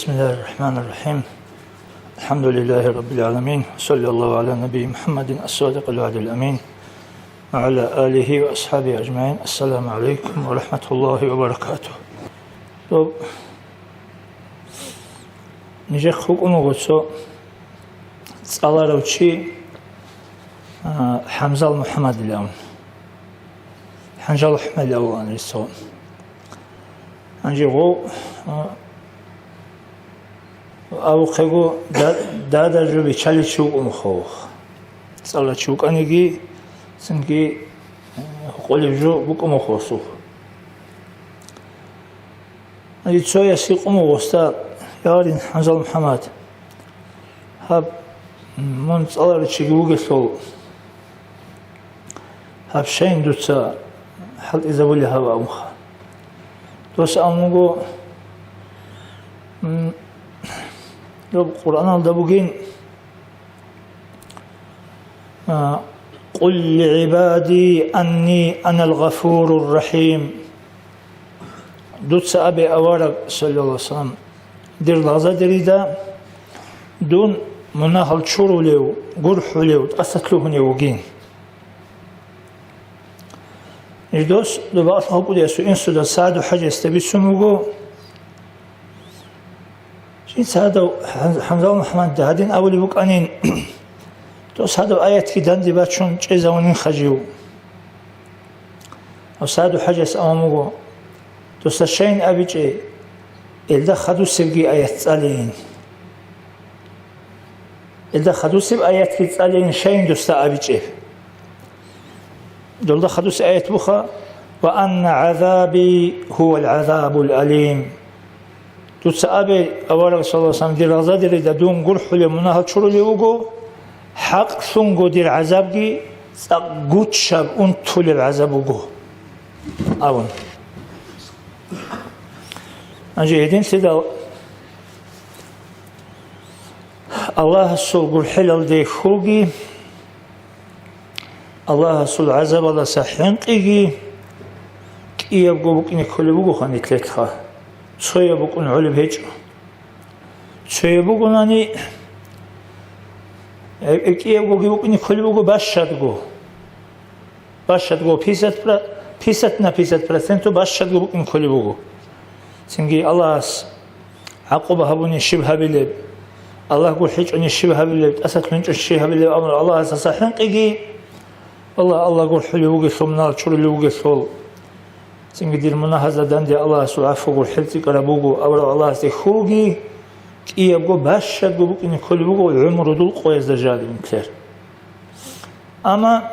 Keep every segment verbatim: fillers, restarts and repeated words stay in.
بسم الله الرحمن الرحيم. الحمد لله رب العالمين. وصلى الله على نبي محمد الصادق الوعد الأمين وعلى آله وأصحابه أجمعين. السلام عليكم ورحمة الله وبركاته. Доб нижехъ вукӀун вуго цо цӀаларав чи, а, ХӀамзал МухӀаммадилан. ХӀанжал ХӀумалилан рисо. Гьанже гъов, а, абухъего да-, дада жо биччалев чи вукӀун вуго. ЦӀаларав чи вукӀаниги, цинги, а, гьукъулев жо букӀун вуго гъосухъ. Гьанже цояс гьикъун вуго гъосда: «Я гьарин, ХӀамзал МухӀаммад, гьаб мун цӀаларав чиги вугелъул, гьаб щайин дуца хӀалтӀизабулеб гьаб?» – абунха. Дос абун буго: «М, доб Къуръаналда бугин, а, къул лигӀибади анни анал гъафурур рахӀим». Дуца абе, авараг, саллаллагьу гӀалайгьи вассалам, дир лагъзадерида, дун мунагьал чурулев, гурхӀулев, тӀасалъугьунев вугин. Иш дос доба алъ халкъудиясул инсуда СагӀду ХӀажиясда бицун буго. Жинца гьадав ХӀан-, ХӀамзал МухӀаммадида гьадин абулеб букӀанин, дос гьадав аятги данде бачун чӀезавунин хажив. Гьав СагӀду ХӀажияс абун буго: «Досда щайин абичӀеб, элда хадусебги аят цӀалейин. Элда хадусеб аятги цӀалейин, щайин досда абичӀеб». Долда хадусеб аят буха: «Ва анна гӀазаби гьувал гӀазабул алим». Дуца абе, авараг, саллаллагьу гӀалайгьи вассалам, дир лагъзадерида дун гурхӀулев, мунагьал чурулев вуго, хӀакълъунго дир гӀазабги цӀакъ гучаб, унтулеб гӀазаб буго, абун. Гьанже гьединлъидал Аллагьасул гурхӀелалде хьулги, Аллагьасул гӀазабалдаса хӀинкъиги кӀиябго букӀине кколеб бугоха нилъелъха, цояб букӀун гӀолеб гьечӀо. Цояб бугонани, э, э, кӀиябгоги букӀине кколеб буго бащадго. Бащадго пятьдесят пра-, пятьдесят на пятьдесят проценту бащадго букӀине кколеб буго. Цинги Аллагьас гӀакъуба гьабуни щиб гьабилеб, Аллагь гурхӀичӀони щиб гьабилеб, тӀасалъугьинчӀони щиб гьабилеб амру Аллагьасдаса хӀинкъиги, Аллагь, Аллагь гурхӀулев вугелъул, мунагьал чурулев вугелъул, цинги дир мунагьазда данде Аллагьасул гӀафу гурхӀел цӀикӀкӀараб буго, абураб Аллагьасде хьулги, кӀиябго бащадго букӀине кколеб буго гӀумрудул къоязда жаниб нилъер. Амма,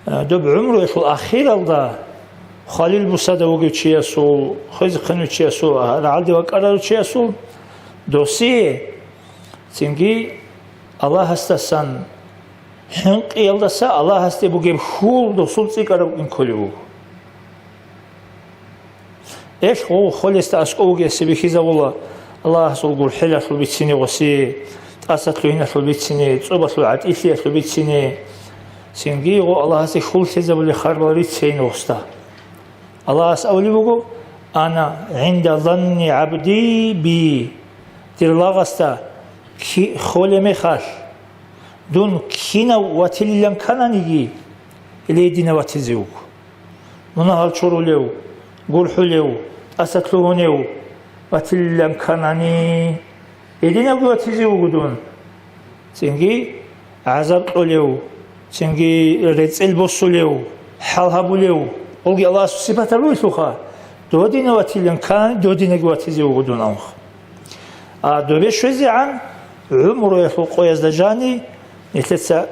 э, доб гӀумруялъул ахиралда хвалил бусада вугев чиясул, хвезехъинав чиясул, рагӀалде вакӀарарав чиясул досие цинги Аллагьасдасан хӀинкъиялдаса Аллагьасде бугеб хьул досул цӀикӀкӀараб букӀине кколеб буго. Элъ гъов холесда аскӀов вугесеб бихьизавула Аллагьасул гурхӀелалъул бицине гъосие, тӀасалъугьиналъул бицине, цӀобалъул гӀатӀилъиялъул бицине. Цинги гъо Аллагьасе хьул лъезабулеб харбал рицейин гъосда. Аллагьас абулеб буго: «Ана гӀинда занни гӀабди би», дир лагъасда ки-, холеб мехалъ, дун кинав ватилилан ккананиги, гьеле гьединав ватизе вуго. Мунагьал чурулев, гурхӀулев, тӀасалъугьунев ватилилан кканани, гьединавги ватизе вуго дун. Цинги гӀазаб кьолев, цинги рецӀел босулев, хӀал гьабулев, гъолги Аллагьасул сипатал ругелъулха, додинав ватилилан кканани, додинавги ватизе вуго дун, амма. А добе щвезегӀан гӀумруялъул къоязда жани, нилъеца,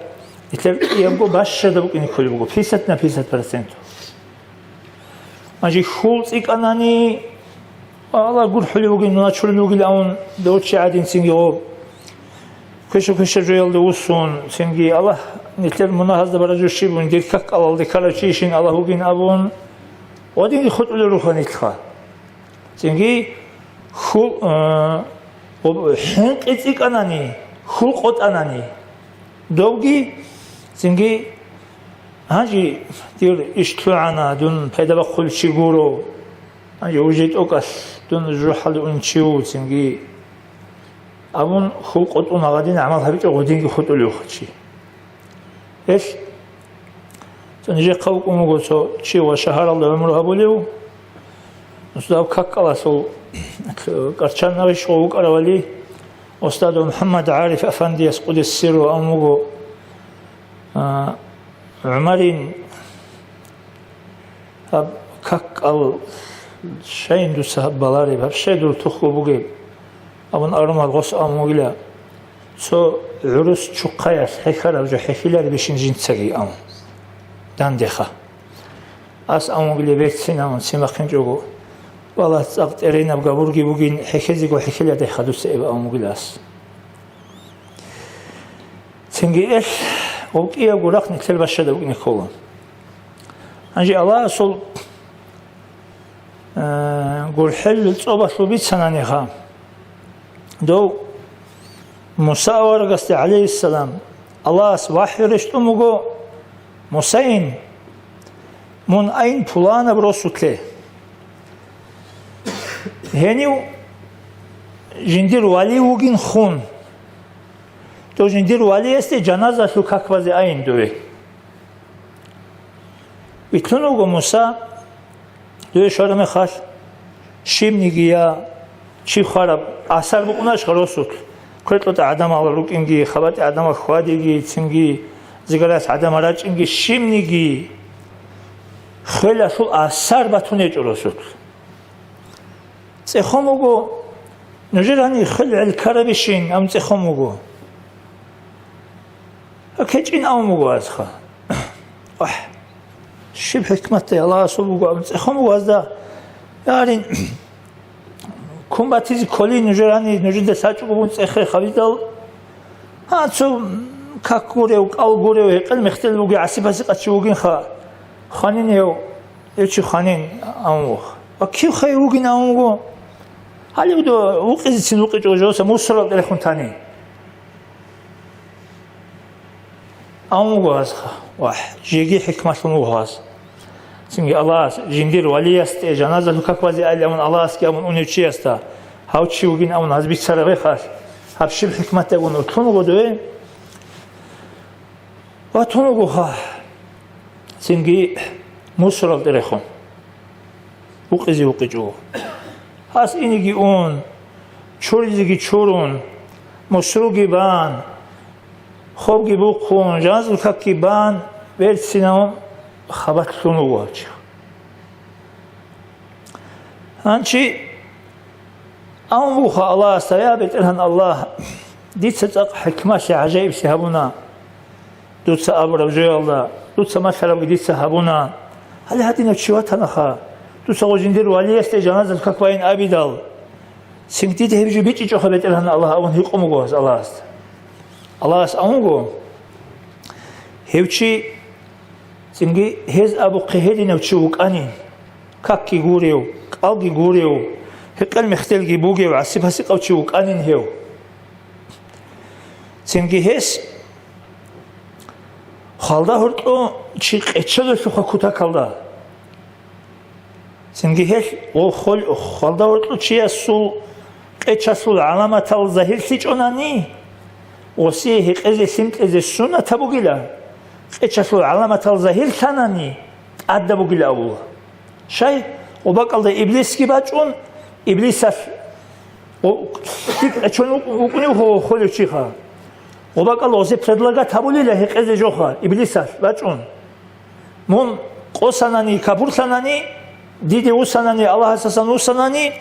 нилъер кӀиябго бащада букӀине кколеб буго, пятьдесят на пятьдесят проценту. Гьанже хьул цӀикӀкӀанани, Аллагь гурхӀулев вугин, мунагьал чурулев вугин абун, дов чи гӀадин цинги гъоб квеша-квеша жоялде вуссун, цинги Аллагь нилъер мунагьазда бараб жо щиб бугин, дир как кӀалалде ккарав чийищин Аллагь вугин абун, гьадинги хутӀулел руха нилъха. Цинги хьул, э, хӀинкъи цӀикӀкӀанани, хьул къотӀанани, добги, цинги, гьанже дир иш лъугӀана, дун пайда бахъулев чи гуро. Гьанже уже тӀокӀалъ дун жужахӀалде ун чи вугевцинги абун, хьул къотӀун гьагъадин гӀамал гьабичӀо гъудинги хутӀулевха чи. Гьелъ цо нижехъа вукӀун вуго цо чи ва шагьаралда гӀумру гьабулев, нусдаб каккалалъул карчан гьавищ вукӀаравали, устадав МухӀаммад ГӀариф Афандияс къудес сирру абун вуго, а, ГӀумарин, гьаб каккал щайин дуца гьаб балареб, гьаб щай дур тухго бугеб? Абун арумал гъос абун вугила, цо гӀурус чухъаялъ хӀехьараб жо хӀехьиларебищин жинцаги абун. Дандеха. Ас абун вугила берцин абун, цин бахъинчӀого. Валлагь, цӀакъ тӀеренаб габурги бугин, хӀехьезего хӀехьиладайха дуца эб абун вугила ас. Цинги эл, гъов кӀиябго рахъ нилъер бащада букӀине ккола. Гьанже Аллагьасул, э, гурхӀел цӀобалъул бицананиха. Дов Муса аварагасде, гӀалейгьиссалам, Аллагьас вахӀю рещтӀун буго: «Мусайин, мун айн пуланаб росулъе. Гьенив жиндир вали вугин хун. Дов жиндир валиясде жаназалъул как базе айин дове». Вилълъун вуго Муса, дове щвараб мехалъ, щибниги я чи хвараб асар букӀунашха росулъ, кверкьутӀа гӀадамал рукӀинги, хабатӀи гӀадамал хьвадиги, цинги зигаралъ гӀадамал рачӀинги, щибниги хвелалъул асар батун гьечӀо росулъ. ЦӀехун вуго, нужер гьанир хвел гӀелкарабищин, ам цӀехун вуго. КечӀин абун буго гьазха. Ахь, щиб хӀикматдай Аллагьасул буго абун цӀехун буго гьазда. Ярин, ккун батизе кколин нужер гьанир, нужеда лъачӀого бун цӀехе хабидал. Гьа, цо как гурев, кӀал гурев, гьекъел мехтел бугев гӀасиб-гьасикъав чи вугинха. Хванин гьев, гьев чи хванин абун вуго. Ва кив хай вугин абун вуго. Гьале вукъизецин вукъичӀо жоса мусорал тӀерехун тани. Абун вуго гьазха, вагь, жеги хӀикмалъун вуго гьаз. Цинги Аллагьас жиндир валиясде жаназалъул как базе айилан абун Аллагьасги абун унев чиясда, гьав чи вугин абун гьаз бицараб мехалъ, гьаб щиб хӀикматдайгун вилълъун вуго дове? Ватун вугоха, цинги мусорал тӀерехун. Вукъизе вукъичӀо. Гьас инеги ун, чуризеги чурун, мусруги бан, хобги бухъун, жаназалъул какги бан, берцинав хабалъ лъун вуго гьав чи. Гьанчи абун буха Аллагьасда: «Я БетӀергьан Аллагь, дица цӀакъ хӀикмалъи гӀажаибси гьабуна». Дуца абураб жоялда, дуца малъарабги дица гьабуна. Гьале гьадинав чи ватанаха, дуца гъо жиндир валиясде жаназа как байин абидал, цинги дида гьеб жо бичӀчӀичӀоха, БетӀергьан Аллагь, абун гьикъун буго гьаз Аллагьасда. Аллагьас абун буго, гьев чи, цинги гьез абухъе гьединав чи вукӀанин, какги гурев, кӀалги гурев, гьекъел-мехтелги бугев, гӀасиб-гьасикъав чи вукӀанин гьев. Цинги гьес хвалда гьоркьо чи къеччалелъулха кутакалда. Цинги гьелъ гъо хвал-, хвалда гьоркьо чиясул къечалъул гӀаламатал загьирлъичӀонани, гъосие гьекъезе лъим кьезе суннатаб бугила, къечалъул гӀаламатал загьирлъанани, тӀадаб бугила абула. Щай? Гъобакъалда Иблисги бачӀун, Иблисалъ гъо-, лъикӀ къечон вукӀ-, вукӀунев гьо-, холев чиха. Гъобакъалда гъозе предлагать гьабулила гьекъезе жоха, Иблисалъ бачӀун. Мун къосанани, капурлъанани, диде вусанани, Аллагьасасан вусанани,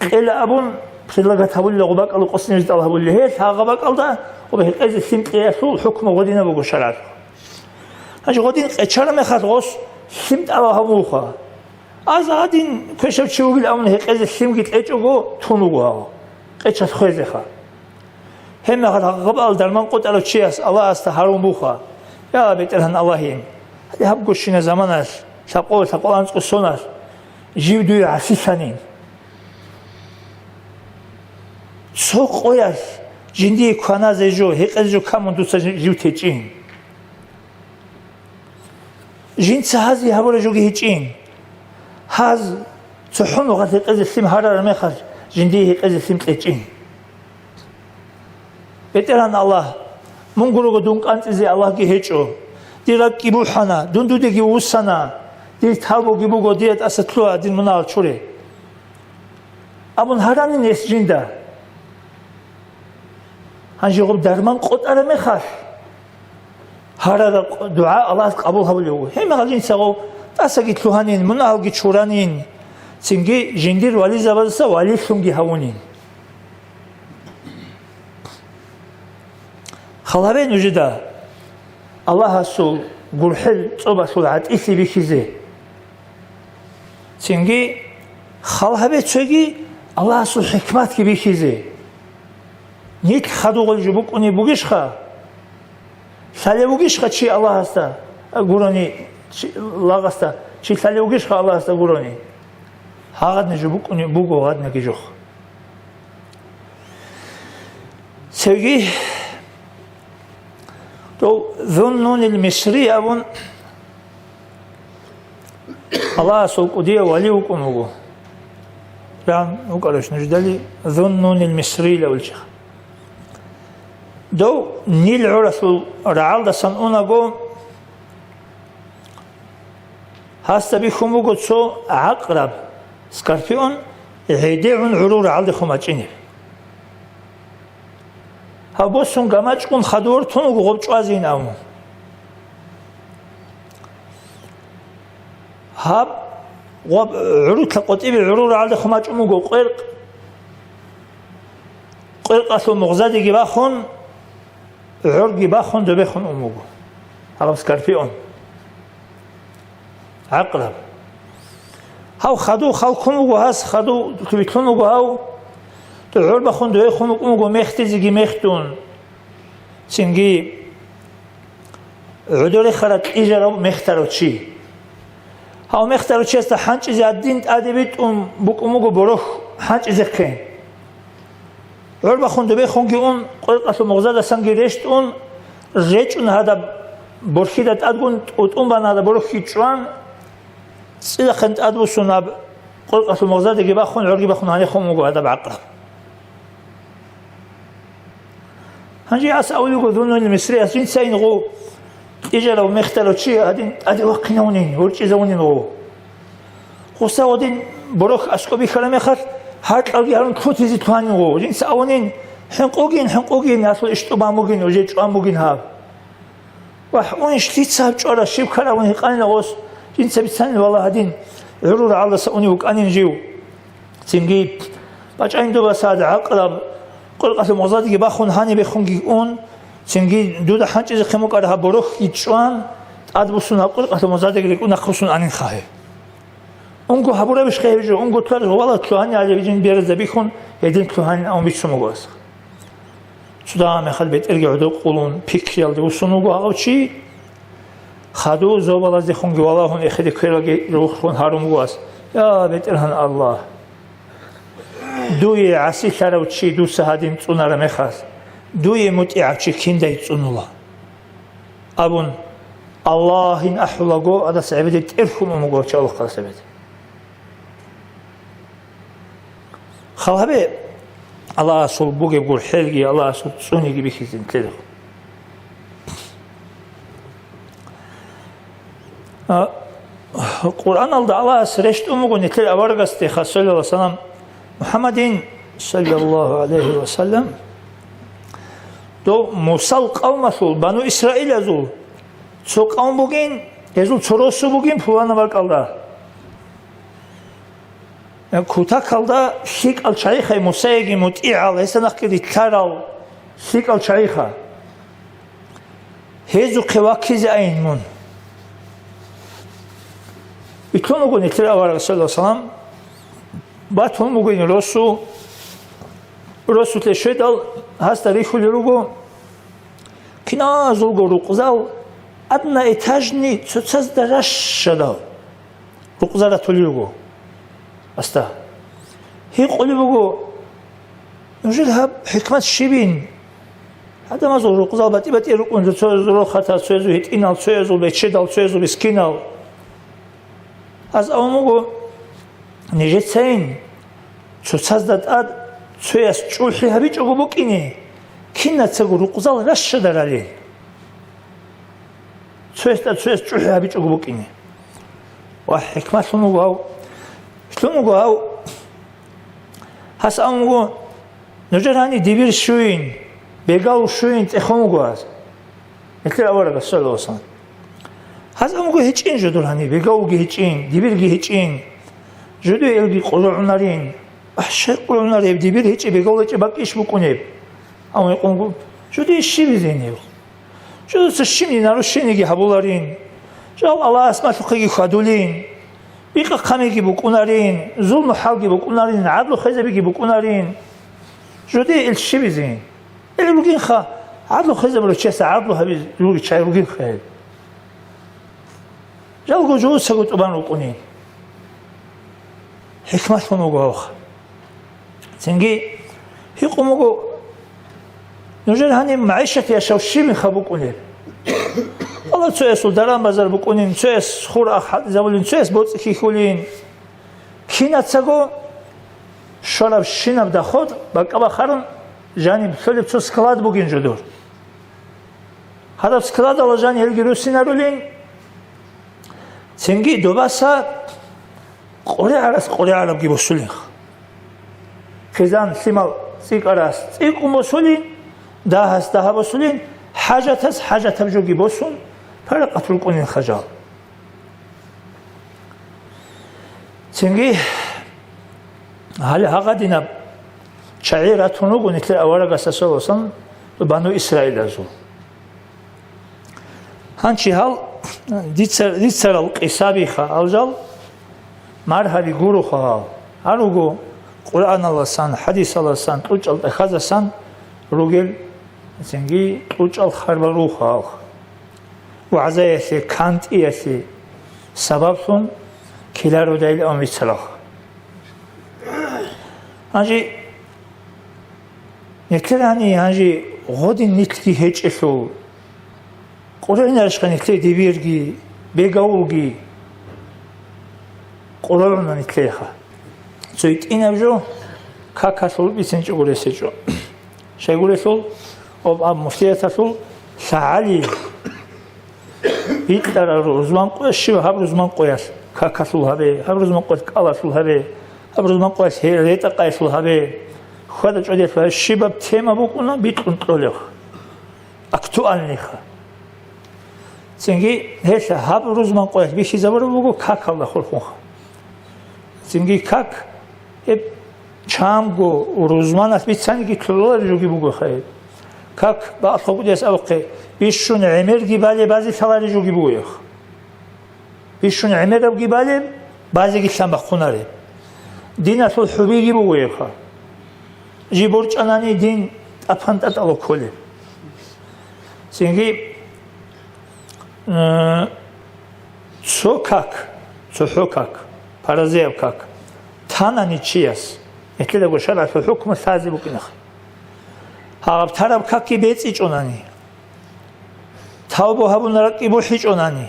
кьела абун предлагать гьабулила гъобакъалда къосине житӀал гьабулила. Гьел гьагъа бакӀалда гъоб гьекъезе лъим кьеялъул хӀукму гъодинаб буго шаргӀалъ. Гьанже гъодин къечара мехалъ гъос лъим тӀалаб гьабулха. Аз гьадин квешав чи вугил абун гьекъезе лъимги кьечӀого тун вуго гьав, къечалъ хвезеха. Гьеб мехалъ гьабал дарман къотӀарав чияс Аллагьасда гьарун буха: «Я БетӀергьан Аллагьин, гьаб гущина заманалъ, лъабкъо-лъабкъо анцӀго соналъ жив дуе гӀасилъанин. Цо къоялъ жиндие кваназе жо, гьекъезе жо камун дуца жи-, жив течӀин. Жинца гьазе гьабураб жоги гьечӀин. Гьаз ЦохӀо нугъал гьекъезе лъим гьарараб мехалъ, жиндие гьекъезе лъим кьечӀин. БетӀергьан Аллагь, мун гурого дун кӀанцӀизе Аллагьги гьечӀо. Дир ракӀги бухӀана, дун дудеги вуссана, дир талбуги буго, дие тӀаса лъугьа, дир мунагьал чуре. Абун гьаранин гьес жинда. Гьанже гъуб дарман къотӀараб мехалъ, гьарараб къ-, дугӀа Аллагьас къабул гьабулев вуго. Гьеб мехалъ жинцаго тӀасаги лъугьанин, мунагьалги чуранин, цинги жиндир вализабаздаса валилъунги гьавунин. Хал гьабе нужеда Аллагьасул гурхӀел цӀобалъул гӀатӀилъи бихьизе. Цинги хал гьабе цоги Аллагьасул хӀикматги бихьизе. Нилъ хадугъел жо букӀунеб бугищха? Лъалев вугищха чи Аллагьасда гурони, чи, лагъасда, чи лъалев вугищха Аллагьасда гурони? Гьагъадни жо букӀунеб буго, гьаднаги жох. Цоги дов Зуннунил Мисри абун Аллагьасул кӀудияв вали вукӀун вуго. Ран вукӀараш нуждали Зуннунил Мисрила улчи. Дов Нил гӀуралъул рагӀалдасан унаго, гьасда бихьун буго цо гӀакъраб, скорпион, гӀедегӀун гӀурул рагӀалдехун бачӀинеб. Гьаб босун гамачӀгун хадур тун вуго гъоб чӀвазейин абун. Гьаб гъоб гӀурулъа къотӀибе гӀурул рагӀалдехун бачӀун буго къверкъ. Къверкъалъул мугъзадеги бахун, гӀорги бахун, добехун ун буго. Гьаб скорпион. ГӀакъраб. Гьав хадув халкун вуго, гьас хадув вилълъун вуго гьав. ТӀугӀур бахун дугьехун вукӀун вуго мехдизеги мехдун. Цинги гӀодоре хара кьижарав мехтарав чи. Гьав мехтарав чиясда хӀанчӀизе гьадин тӀаде битӀун букӀун буго борохь хӀанчӀизехъе. ГӀорбахун добехунги ун, къойкъалъул мугъзадасанги рещтӀун, речӀун гьадаб борхьида тӀадгун, тӀутӀун бан гьадаб борхьги чӀван, цӀидахъин тӀадбуссун гьаб къойкъалъул мугъзадаги бахун, гӀорги бахун гьанихун вуго гьадаб гӀакъраб. Гьанже ас авлуго Зуннунил Мисриялъ жинцайин гъов кьижарав мехтарав чи гьадин тӀаде вахъинавунин, ворчӀизавунин гъов. Гъуса гъодин борохь аскӀоб бихьараб мехалъ, гьаркьалги гьарун лъутизе лъугьанин гъов. Жинца авунин, хӀинкъугин, хӀинкъугин, асул иш тӀубан бугин, уже чӀван бугин гьаб. Вагь, унищ дица гьаб чӀвара, щиб ккаравун гьикъанила гъос, жинца бицанин вала гьадин, гӀурул рагӀалдаса унев вукӀанин жив. Цинги бачӀайин дубаса гӀакълаб къойкъалъул мугъзадиги бахун гьанибехунги ун, цинги дуда хӀанчӀизехъин букӀараб гьаб борохьги чӀван, тӀадбуссун гьаб къойкъалъул мугъзадиги рекӀун нахъвуссун анин хъагье. Унго гьабурабищха гьеб жо, унго тар гъвала лъугьани гьалеб жин беразабихьун, гьедин лъугьани абун бицун буго ас. Цо дагьа мехалъ бетӀерги гӀодор къулун, пикриялде вуссун вуго гьав чи. Хадув зобалаздехунги валагьун эхеде квералги рухлъун гьарун вуго ас: «Я, БетӀергьан Аллагь, дуе гӀасилъарав чи дуца гьадин цӀунараб мехалъ, дуе мутӀигӀав чи киндай цӀунула?» абун, Аллагьин ахӀулаго, адас гӀебеде тӀерхьун ун вуго чалухъа сабизе. Хал гьабе, Аллагьасул бугеб гурхӀелги, Аллагьасул цӀуниги бихьизин лъеда. А, Къуръаналда Аллагьас рещтӀун буго нилъер аварагасде, саллаллагьу гӀалайгьи ва саллам, МухӀаммадин, саллаллагьу гӀалайгьи ва саллам, дов Мусал къавмалъул, бану Исраилазул цо къавм бугин, гьезул цо росу бугин пуланаб бакӀалда. Кутакалда лъикӀал чагӀихъай Мусаеги мутӀигӀал, гьесда нахъги рилълъарал лъикӀал чагӀиха. Гьезухъе ваккизе айин мун. Вилълъун вуго нилъер авараг, саллаллагьу гӀалайгьи ва саллам, батун бугин росу, росулъе щведал, гьасда рихьулел руго киназулго рукъзал, одноэтажный, цоцазда ращадал. Рукъзал ратулел руго. Аста. Гьикъулеб буго: «Нужер гьаб хӀикмат щибин? ГӀадамазул рукъзал батӀи-батӀи рукӀун, цоязул рохатал, цоязул гьитӀинал, цоязул бечедал, цоязул мискинал». Аз авун буго: нижецайин цоцазда тӀад цояс чӀухӀи гьабичӀого букӀине, кинацаго рукъзал ращадарали. Цоясда цояс чӀухӀи гьабичӀого букӀине. Ва хӀикмалъун вуго гьав. Лъун вуго гьав. Гьас абун вуго, нужер гьани дибир щуйин, бегав щуйин цӀехун вуго гьаз. Нилъер аварагас, саллаллагьу гӀалайгьи вассалам. Гьаз амго гьечӀин жодор гьаниб, бегавги гьечӀин, дибирги гьечӀин. Жодое элги къулгӀунарин. Ах, щай къулгӀунареб, дибир гьечӀеб, бегав гьечӀеб бакӀищ букӀунеб? Амма гьекъунго, жодое щибизейин гьев? Жодоца щибни нарушениги гьабуларин. Жал Аллагьас малъухъеги хьвадулин. Бикъа-хъамиги букӀунарин, зулму-хӀалги букӀунарин, гӀадлу-хвезабиги букӀунарин. Жодое ил щибизейин? Ил ругинха, гӀадлу хвезабурав чиясда гӀадлу гьабизе ругел чагӀи ругинха гьел. Жалго жугьуцаго тӀубан рукӀунин. ХӀикмалъун вуго гьавха. Цинги гьикъун вуго, нужер гьаниб магӀишат яшав щибинха букӀунеб? Алла, цоясул даран-базар букӀунин, цояс хур-ах хӀалтӀизабулин, цояс боцӀи хьихьулин. Кинацаго щварабщинаб доход бакӀа-бахарун жаниб лъолеб цо склад бугин жодор. Гьадаб складалда жан гьелги руссинарулин, цинги добаса къоригӀарас къоригӀарабги босулин. Хъизан лъимал цӀикӀкӀарас цӀикӀкӀун босулин, дагьас дагьа босулин, хӀажатас хӀажатаб жоги босун, паракъат рукӀунин хажал. Цинги гьале гьагъадинаб чагӀи ратун руго нилъер аварагас, саллаллагьу гӀалайгьи вассалам, Бану Исраилазул. Гьанчи гьал дица-, дицарал къисабиха, гьал жал маргьаби гуроха гьал. Гьал руго Къуръаналасан, хӀадисаласан, кьучӀал тӀахьазасан ругел, цинги кьучӀал харбал руха гьал. ВагӀзаялъе, кантӀиялъе сабаблъун ккелародайилан бицарал. Гьанже нилъер гьанже гъодин нилъги гьечӀелъул, къургӀинарищха нилъер дибирги, бегавулги къургӀуна нилъеха. Цо гьитӀинаб жо какалъул бицинчӀого ресечӀо. Щайгурелъул, об аб муфтияталъул лъагӀали бикьарал рузман къоялъ, щиб гьаб рузман къоялъ какалъул гьабе, гьаб рузман къоялъ кӀалалъул гьабе, гьаб рузман къоялъ гье-, ретӀа-къайалъул гьабе, хьвада-чӀвадиялъул гьабе, щибаб тема букӀуна бикьун кьолеб. Актуальныйха. Цинги гьелъ гьаб рузман къоялъ бихьизабураб буго какалда хурхунха. Цинги как гьеб чамго рузманалъ бицаниги лъуралари жоги бугоха гьеб. Как бакълъа кӀудияс абухъе, бищун гӀемерги балеб базе лъалари жоги бугоха. Бищун гӀемерабги балеб, базеги лъан бахъунареб. Диналъул хӀубиги бугоха. Жиб борчӀанани дин тӀапан-тӀатӀала кколеб. Цинги, э, цо как, цохӀо как, паразеяб как танани чияс, гьелъидаго шаргӀалъул хӀукму лъазе букӀинахъе. Гьаб тараб какги бецӀичӀонани, тавбу гьабун ракӀги бухӀичӀонани,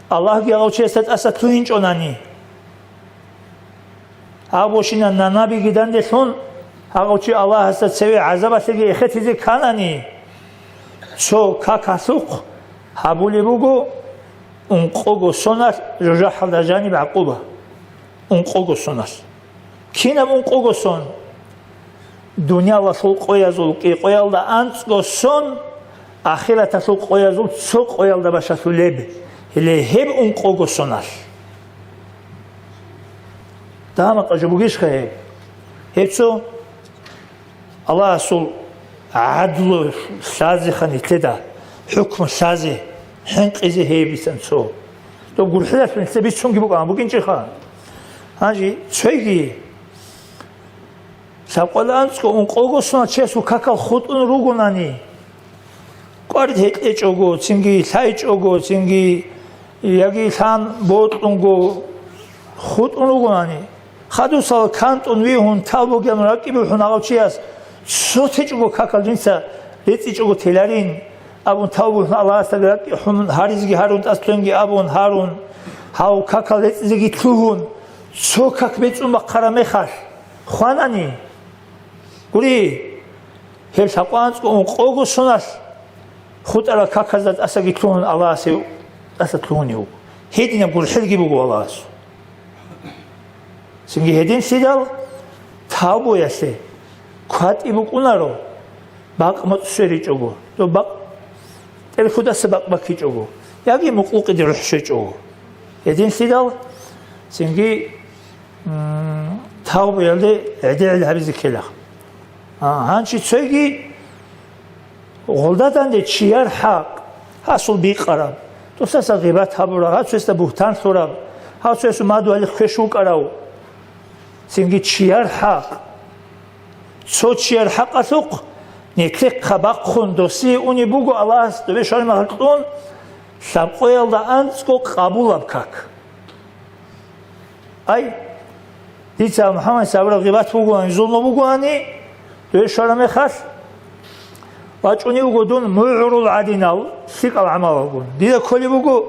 Аллагьги гьав чиясда тӀаса лъугьинчӀонани, гьаб бошина нанабиги данделъун, гьав чи Аллагьасда цеве гӀазабалъеги эхетизе кканани, цо какалъухъ гьабулеб буго ункъого соналъ жужахӀалда жаниб гӀакъуба. Ункъого соналъ. Кинаб ункъого сон? Дуниялалъул къоязул кӀикъоялда анцӀго сон, ахираталъул къоязул цо къоялда бащалъулеб, гьеле гьеб ункъого соналъ. Дагьа-макъа жо бугищха гьеб? Гьеб цо Аллагьасул гӀадлу лъазеха нилъеда, хӀукму лъазе, хӀинкъизе гьеб бисан цо. Доб гурхӀелалъун нилъеда бицунги букӀана, букӀинчӀеха. Гьанже цойги лъабкъоялда анцӀго ункъого соналъ чиясул какал хутӀун ругонани, кӀварид гьекьечӀого, цинги лъайчӀого, цинги яги лъан бокьунго хутӀун ругонани, хадусал кантӀун вигьун, тал бугеб ракӀи бухӀун гьав чияс цо течӀого какал жинца рецӀичӀого теларин абун, тал бухӀун Аллагьасдаги ракӀи хӀун, гьаризги гьарун, тӀасленги абун гьарун, гьав какал рецӀизеги лъугьун, Цо как бецӀун бахъараб мехалъ хванани, гури, гьеб лъабкъоялда анцӀго ункъого соналъ хутӀарал каказда тӀасаги лъугьун Аллагьас гьев тӀаса лъугьунев вуго. Гьединаб гурхӀелги буго Аллагьасул. Цинги гьединлъидал тавбуялъе кватӀиб букӀунаро, бакъ моцӀ сверичӀого, доб бакъ тӀерхьудаса бакъ баккичӀого, яги мукълукъиде рухӀ щвечӀого. Гьединлъидал цинги, м, тавбуялде гӀедегӀи гьабизе ккела. А, гьанчи цоги гъолда данде чияр хӀакъ, гьасул бикъараб, досдаса гъибат гьабураб, гьав цоясда бугьтан лъураб, гьав цоясул мадугьалихъ квеш вукӀарав, цинги чияр хӀакъ. Цо чияр хӀакъалъухъ нилъехъа бахъун досие унеб буго Аллагьас добе щвараб мехалъ кьун лъабкъоялда анцӀго къабулаб как. Ай, дица МухӀаммад сабра гъибат бугоани, зулму бугоани, дой щвараб мехалъ, вачӀунев вуго дун мугӀрул гӀадинал лъикӀал гӀамалалгун. Дида кколеб буго,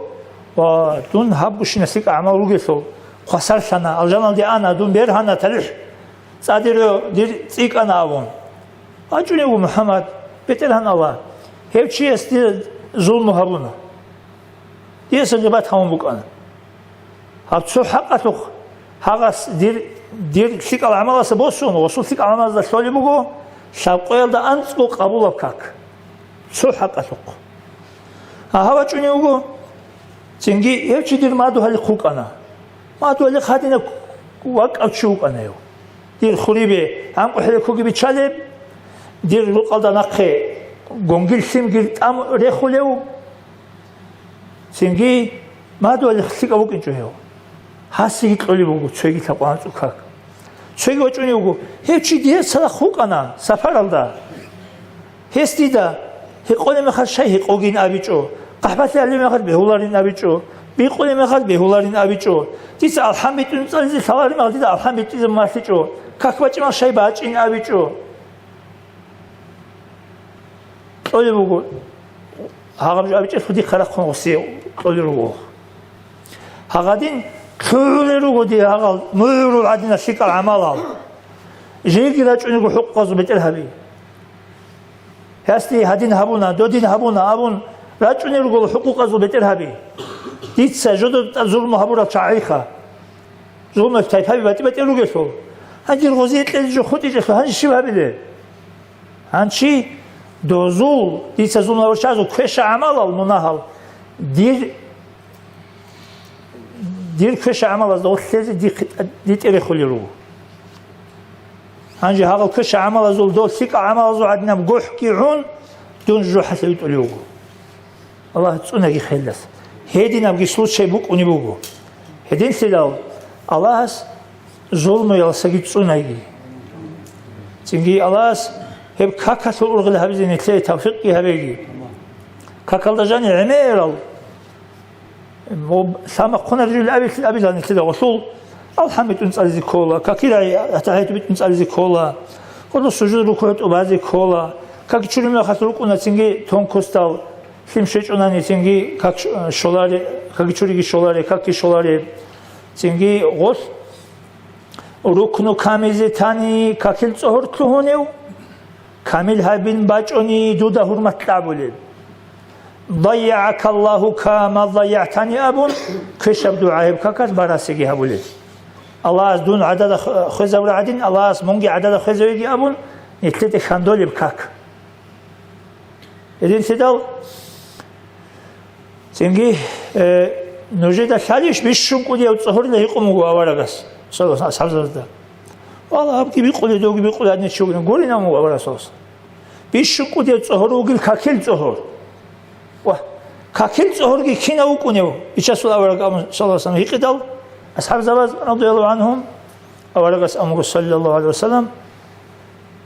ва дун гьабгощинаб лъикӀал гӀамал ругелъул, хвасарлъана, алжаналде ана, дун бергьана талихӀ, цӀадиро дир цӀикӀкӀана абун. ВачӀунев вуго МухӀаммад, БетӀергьан Аллагь, гьев чияс дида зулму гьабуна. Дица гъибат гьабун букӀана. Гьаб цо хӀакъалъухъ гьагъас дир, дир лъикӀал гӀамаласа босун, гъосул лъикӀал гӀамалазда лъолеб буго лъабкъоялда анцӀго къабулаб как. Цо хӀакъалъухъ. Гьагьа вачӀунев вуго, цинги гьев чи дир мадугьалихъ вукӀана. Мадугьалихъ гьадинаб вакӀав чи вукӀана гьев. Дир хурибе гӀанкӀу хӀелекоги биччалеб, дир рукъалда нахъе гонгил лъимгил тӀам рехулев, цинги мадугьалихъ лъикӀав вукӀинчӀо гьев. Гьасиги кьолеб буго цоги лъабкъоялда анцӀго как. Цоги вачӀунев вуго, гьев чи дие цадахъ вукӀана сапаралда. Гьес дида гьекъолеб мехалъ щай гьекъогин абичӀо, къахӀбалъи гьабулеб мехалъ бегьуларин абичӀо, бикъулеб мехалъ бегьуларин абичӀо, дица алхӀам битӀун цӀализе лъалареб мехалъ дида алхӀам битӀизе малъичӀо, как бачӀи мехалъ щай бачӀин абичӀо. Кьолеб буго, гьагъаб жо абичӀелъул дихъа рахъун гъосие кьолел руго. Гьагъадин лъугӀулел руго дие гьагъал мугӀрул гӀадинал лъикӀал гӀамалал. Жеги рачӀунего хӀукъугъазул бетӀер гьаби. Гьасде гьадин гьабуна, додин гьабуна абун рачӀунел руго хӀукъукъазул бетӀер гьаби. Дица жодор тӀад зулму гьабурал чагӀиха. Зулму тайпаби батӀи-батӀи ругелъул. Гьанже гъозие кьезе жо хутӀичӀелъул гьанже щиб гьабилеб? Гьанчи дозул, дица зулму гьабурчазул квеша гӀамалал, мунагьал, дир, дир квеша гӀамалазда гъорлъезе дихъ-, дитӀерехулел руго. Гьанже гьагъал квеша гӀамалазул дол лъикӀал гӀамалазул гӀадинаб гохӀги гӀун, дун жужахӀалъе витӀулев вуго. Аллагь цӀунаги хирияс. Гьединабги случай букӀунеб буго. Гьединлъидал Аллагьас зулмуялсаги цӀунайги. Цинги Аллагьас гьеб какалъул ургъел гьабизе нилъее тавфикъги гьабеги. Какалда жани гӀемерал, ва лъамахъунар жил абил-, абилан нилъеда гъолъул, алхӀам битӀун цӀализе ккола, какил рагӀи атахӀияту битӀун цӀализе ккола, гъолъул сужуд рукугӀ тӀубазе ккола, каки чурин мехалъ рукӀуна цинги тонкостал, лъим щвечӀунани цинги как щ-, щоларе, каки чуриги щоларе, каки щоларе. Цинги гъолъ рукну камизе тани какил цӀогьор лъугьунев, камил гьабин бачӀони дуда гьурмат кьабулеб. «ضيعك الله كما ضيعتني» абун, квешаб дугӀа гьеб какалъ барасиги гьабулеб. Аллагьас дун гӀадада хвезабура гӀадин, Аллагьас мунги гӀадада хвезавеги абун, нилъеде хьандолеб как. Гьединлъидал цинги, э, нужеда лъалищ бищун кӀудияв цӀогьорила гьикъун вуго аварагас, саллаллагьу гӀалайгьи асхӀабзабазда. Валлагь, гьабги бикъулей, довги бикъулей гьадинав чи вугин гурин абун вуго аварагас. Бищун кӀудияв цӀогьор вугил какил цӀогьор. Ва какил цӀогьорги кинав вукӀунев? Бичасул авараг абун, саллаллагьу гӀалайгьи вассалам, гьикъидал асхӀабзабаз, радияллагьу гӀангьум, аварагас амру, саллаллагьу гӀалайгьи вассалам,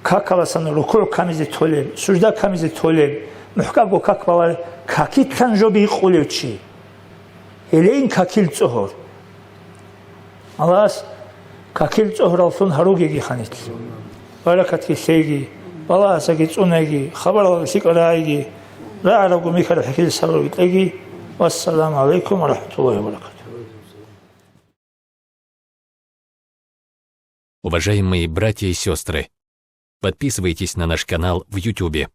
какаласан рукугӀ камизе толеб, сужда камизе толеб, мухӀканго как балареб, какилъан жо бикъулев чи. Гьелейин какил цӀогьор. Аллагьас какил цӀогьораллъун гьаругеги ханилъ. Баракатги лъеги, балагьасаги цӀунайги, хабаралги лъикӀал рагӀайги, рагӀарабго михьараб хӀехьел сабру кьеги. Вассаламу гӀалайкум ва рахӀматуллагьи ва баракатугьу. Уважаемые братья и сестры, подписывайтесь на наш канал в Ютубе.